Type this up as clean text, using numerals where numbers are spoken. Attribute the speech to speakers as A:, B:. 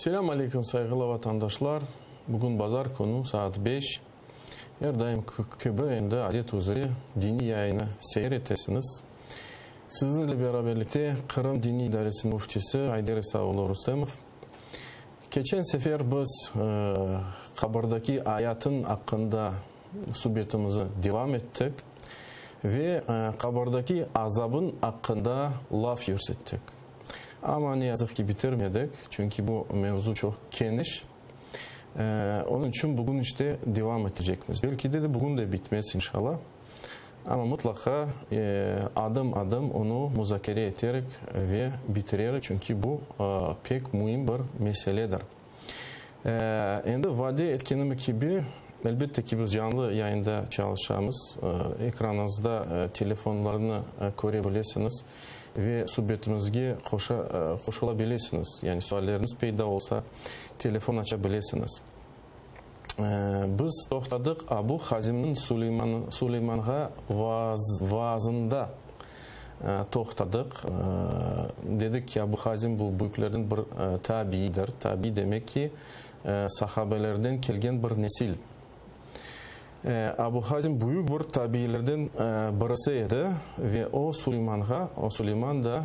A: Selâm aleyküm, sayğılı vatandaşlar! Bugün bazar künü, saat beş. Er daim kibi, endi adet üzre diniy yayını seyir etesiñiz. Siziñle beraberlikte Qırım Diniy İdaresiniñ müftisi Ayder İsa oğlu Rustemov. Keçen sefer biz qabırdaki ayatın aqqında subetimizi devam ettik ve qabırdaki azabın aqqında laf yürsettik. Amma ne yazıq ki bitirmedik, çünki bu mevzu çoq keniş. Onıñ içün bugün işte devam etecekmiz. Belki de bugün de bitmez inşallah. Amma mıtlaqa adım-adım onı muzakere eterek ve bitirerek, çünki bu pek müim bir meseledir. Endi vade etkenim kibi, elbette ki, biz canlı yayında çalışamız. Ekranıñızda telefonlarnı köre bilesiñiz ve subetimizge qoşula bilesiñiz. Yani sualleriñiz peyda olsa, telefon aça bilesiñiz. Biz toqtadıq Abu Hazimniñ Suleymanğa vaazında toqtadıq. Dedik ki, Abu Hazim bu büyüklerden bir tabiiydir. Tabiiy demek ki, sahabelerden kelgen bir nesil. Abu Hazim büyük bir tabiiylerden birisi edi ve o Suleymanğa, o Suleyman da.